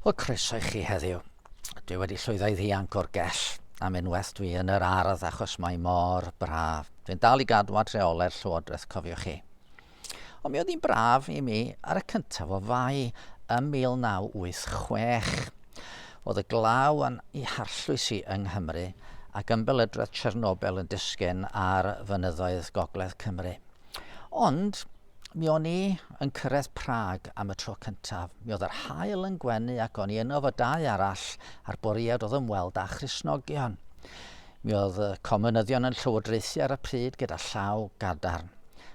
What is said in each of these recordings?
Wel, croeso i chi heddiw. Dwi wedi llwyddo i ddianc o'r gell am unwaith dwi yn yr ardd achos mae mor braf. Dwi'n dal i gadw at reolau'r llywodraeth, cofiwch chi. Ond mi oedd hi'n braf i mi ar y cyntaf o Fai ym 1986. Oedd y glaw yn ei harllwys i yng Nghymru ac ymbelydredd Chernobyl yn disgyn ar fynyddoedd gogledd Cymru. Ond mi o'n i yn cyrraedd Prag am y tro cyntaf. Mi oedd yr haul yn gwenu ac o'n i yno fo dau arall a'r bwriad oedd ymweld â Christnogion. Mi oedd y comunyddion yn llywodraethu ar y pryd gyda llaw gadarn,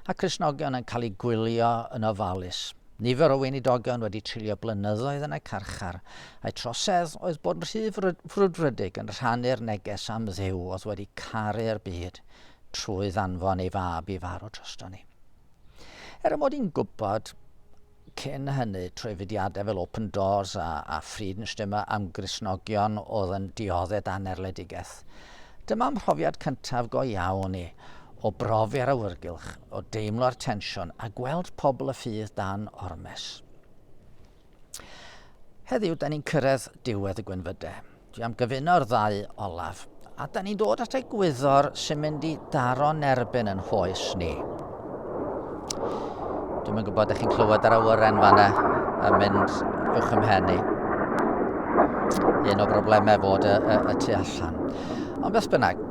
a Christnogion yn cael eu gwylio yn ofalus. Nifer o weinidogion wedi treulio blynyddoedd yn y carchar, a'u trosedd oedd bod yn rhy frwdfrydig yn rhannu'r neges am Dduw oedd wedi caru'r byd trwy ddanfon ei fab i farw drosto ni. Er y mod i'n gwybod cyn hynny trwy fudiadau fel Open Doors a, a Friedenstimme am Gristnogion oedd yn dioddef dan erledigaeth. Dyma mhrofiad cyntaf go iawn i o brofi'r awyrgylch, o deimlo'r tensiwn a gweld pobl y ffydd dan ormes. Heddiw, da ni'n cyrraedd diwedd y gwynfydau. Dwi am gyfuno'r ddau olaf, a da ni'n dod at egwyddor sy'n mynd i daro'n erbyn yn hoes ni. Dwi'm yn gwybod, ydych chi'n clywed yr awyren fanna yn mynd uwch ym mhen i. Un o broblemau fod y, y, y tu allan. Ond beth bynnag,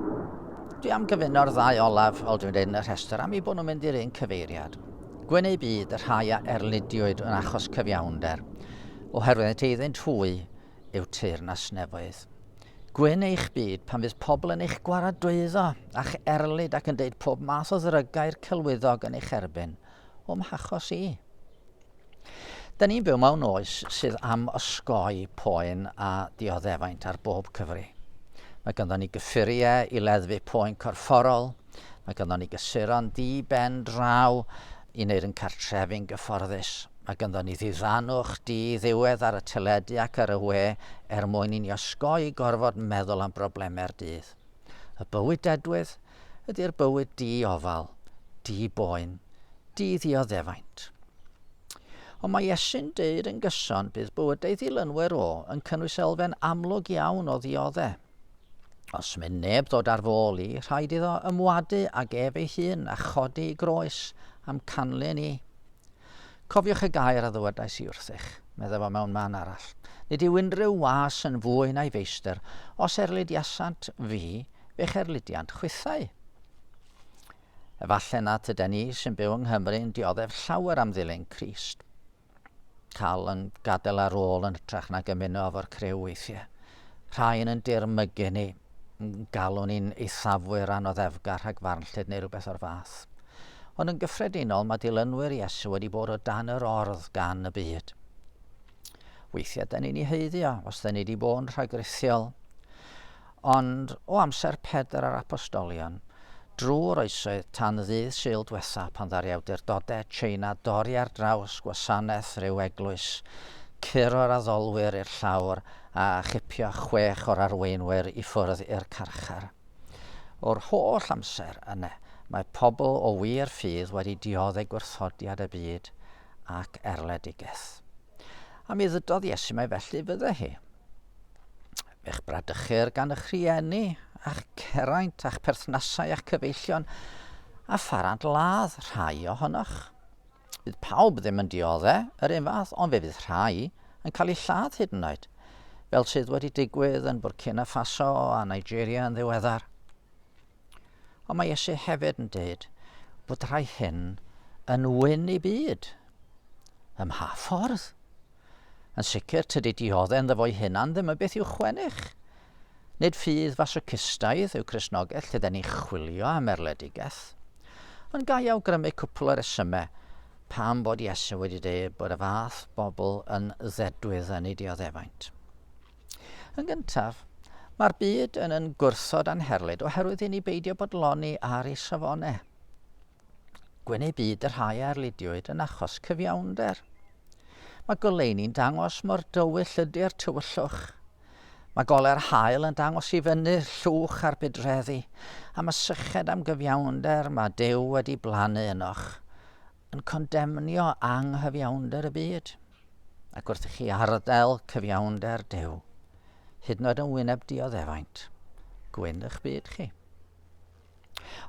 dwi am gyfuno'r ddau olaf, fel dwi'n dweud yn y rhestr, am eu bod nhw'n mynd i'r un cyfeiriad. Gwyn eu byd y rhai a erlidiwyd yn achos cyfiawnder, oherwydd et eiddynt hwy yw teyrnas nefoedd. Gwyn eich byd pan fydd pobl yn eich gwaradwyddo a'ch erlid ac yn deud pob math o ddrygau'r celwyddog yn eich erbyn, o'm hachos i. Da ni'n byw mewn oes sydd am osgoi poen a dioddefaint ar bob cyfri. Mae ganddo ni gyffuriau i leddfu poen corfforol, Mae ganddo ni gysuron di-ben draw i wneud yn cartrefi'n gyfforddus. Mae ganddo ni ddiddanwch di-ddiwedd ar y teledu ac ar y we er mwyn i ni osgoi gorfod meddwl am broblemau'r dydd. Y bywyd dedwydd ydy'r bywyd di-ofal, di-boen, di-ddioddefaint. Ond mae Iesu'n deud yn gyson bydd bywydau ddilynwyr o yn cynnwys elfen amlwg iawn o ddiodde. Os mynd neb ddod ar fy ôl i, rhaid iddo ymwadu ag ef ei hun a chodi i groes am canlyn i. Cofiwch y gair a ddywedais i wrthych, meddai fo mewn man arall. Nid yw unrhyw was yn fwy na'i feistr, os erlidiasant fi, fe'ch erlidiant chwithau. Efallai na tyden ni sy'n byw yng Nghymru yn dioddef llawer am ddilyn Crist. cael yn gadael ar ôl yn hytrach nag ymuno efo'r criw weithiau. Rhai yn yn dirmygu ni, yn galw ni'n eithafwyr anoddefgar rhagfarnllyd neu rhywbeth o'r fath. Ond yn gyffredinol mae dilynwyr Iesu wedi bod o dan yr ordd gan y byd. Weithiau da ni'n ei heiddio, os da ni wedi bod yn rhagrithiol. Ond o amser Pedr a'r Apostolion, drwy'r oesoedd tan ddydd Sul dwetha pan ddaru awdurdodau Tsieina dorri ar draws gwasanaeth rhyw eglwys, curo'r addolwyr i'r llawr a chipio chwech o'r arweinwyr i ffwrdd i'r carchar. O'r holl amser yna, mae pobl o wir ffydd wedi diodde gwrthodiad y byd ac erledigaeth. A mi ddydodd Iesu mai felly fydde hi. Fe'ch bradychir gan eich rhieni, a'ch ceraint, a'ch perthnasau, a'ch cyfeillion, a pharant ladd rhai ohonoch. Bydd pawb ddim yn diodde yr un fath, ond fe fydd rhai yn cael eu lladd hyd yn oed, fel sydd wedi digwydd yn Burkina Faso a Nigeria yn ddiweddar. Ond mae Iesu hefyd yn dweud bod rhai hyn yn wyn i byd. Ym mha ffordd? Yn sicr, tydi diodde ynddo fo'i hunan ddim yn beth i'w chwennych. Nid ffydd fasocistaidd yw Cristnogaeth lle den ni'n chwilio am erledigaeth. Ond ga i awgrymu cwpl o resymau pam bod Iesu wedi dweud bod y fath bobl yn ddedwydd yn ei dioddefaint. Yn gyntaf, mae'r byd yn yn gwrthod a'n herlid oherwydd i ni beidio bodloni ar ei safonau. Gwyn eu byd y rhai a erlidiwyd yn achos cyfiawnder. Mae goleuni'n dangos mor dywyll ydy'r tywyllwch. Mae gole'r haul yn dangos i fyny'r llwch a'r budreddi, a mae syched am gyfiawnder mae Duw wedi blannu ynoch yn condemnio anghyfiawnder y byd. Ac wrth i chi arddel cyfiawnder Duw, hyd yn oed yn wyneb dioddefaint, gwyn eich byd chi.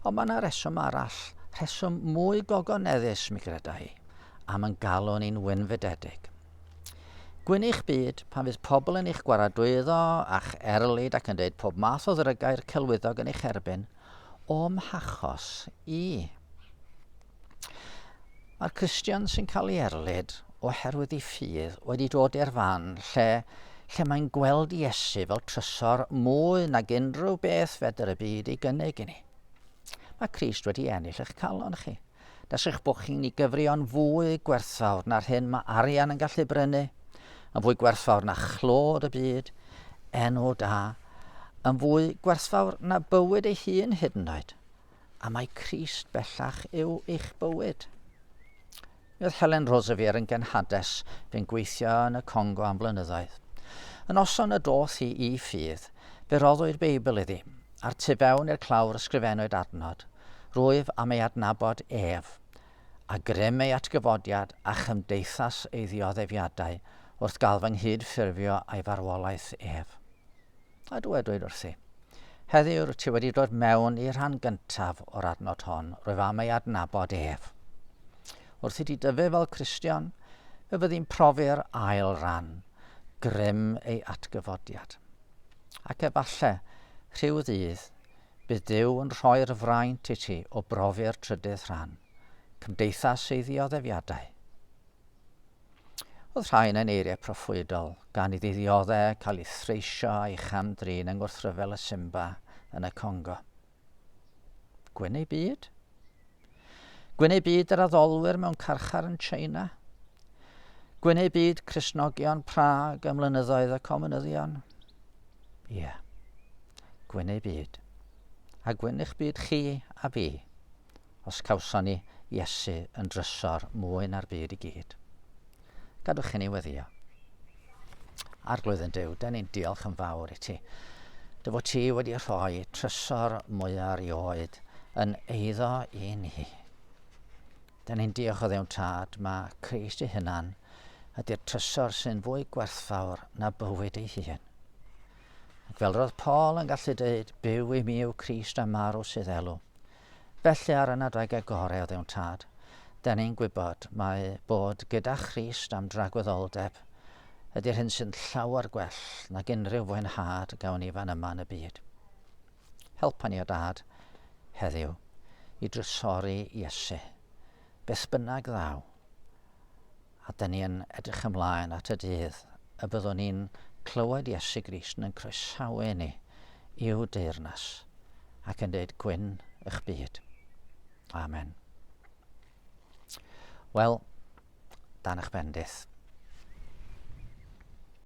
Ond mae yna reswm arall, rheswm mwy gogoneddus, mi greda i, am yn galw ni'n wynfydedig. Gwyn eich byd pan fydd pobl yn eich gwaradwyddo a'ch erlid ac yn dweud pob math o ddrygau'r celwyddog yn eich erbyn, o'm hachos i. Mae'r Cristion sy'n cael ei erlid oherwydd ei ffydd wedi dod i'r fan lle, lle mae'n gweld Iesu fel trysor mwy nag unrhyw beth fedr y byd ei gynnig i ni. Mae Crist wedi ennill eich calon chi. Nes eich bod chi'n ei gyfrio'n fwy gwerthfawr na'r hyn mae arian yn gallu brynu, yn fwy gwerthfawr na chlod y byd, enw da, yn fwy gwerthfawr na bywyd ei hun hyd yn oed. A mae Crist bellach yw eich bywyd. Mi oedd Helen Roseveare yn genhades fu'n gweithio yn y Congo am flynyddoedd. Y noson y doth hi i ffydd, fe roddwyd Beibl iddi, a'r tu fewn i'r clawr ysgrifennwyd adnod, Rwyf am ei adnabod ef, a grym ei atgyfodiad a chymdeithas ei ddioddefiadau wrth gael fy nghyd-ffurfio a'i farwolaeth ef. A dywedwyd wrthi, Heddiw rwyt ti wedi dod mewn i'r rhan gyntaf o'r adnod hon, rwyf am ei adnabod ef. Wrth i ti dyfu fel Cristion, fe fyddi'n profi'r ail ran, grym ei atgyfodiad. Ac efallai, rhyw ddydd, bydd Duw yn rhoi'r fraint i ti o brofi'r trydydd rhan, cymdeithas ei ddioddefiadau. Oedd rhain yn eiriau proffwydol, gan iddi ddiodde cael ei threisio a'i cham-drin yng ngwrthryfel y Simba yn y Congo. Gwyn ei byd? Gwyn ei byd yr addolwyr mewn carchar yn China? Gwyn ei byd Cristnogion Prag ym mlynyddoedd y Comunyddion? Ie, yeah. Gwyn ei byd. A gwyn eich byd chi a fi. Os cawson ni Iesu yn drysor mwy na'r byd i gyd. Gadwch i ni weddio. Arglwydd yn Duw, den ni'n diolch yn fawr i ti. Dy fod ti wedi rhoi trysor mwyaf erioed yn eiddo i ni. Den ni'n diolch o ddewn tad, mae Crist ei hunan ydy'r trysor sy'n fwy gwerthfawr na bywyd ei hun. Ac fel roedd Paul yn gallu dweud, byw i mi yw Crist a marw sydd elw. Felly ar y adegau gorau o ddewn tad, da ni'n gwybod mae bod gyda Christ am dragwyddoldeb ydy'r hyn sy'n llawer gwell nag unrhyw fwynhad gawn ni fan yma yn y byd. Helpa ni o dad heddiw i drysori Iesu, beth bynnag ddaw. A dyn ni yn edrych ymlaen at y dydd y byddwn ni'n clywed Iesu Grist yn croesawu ni i'w deyrnas ac yn dweud gwyn eich byd. Amen. Wel, dan eich bendith.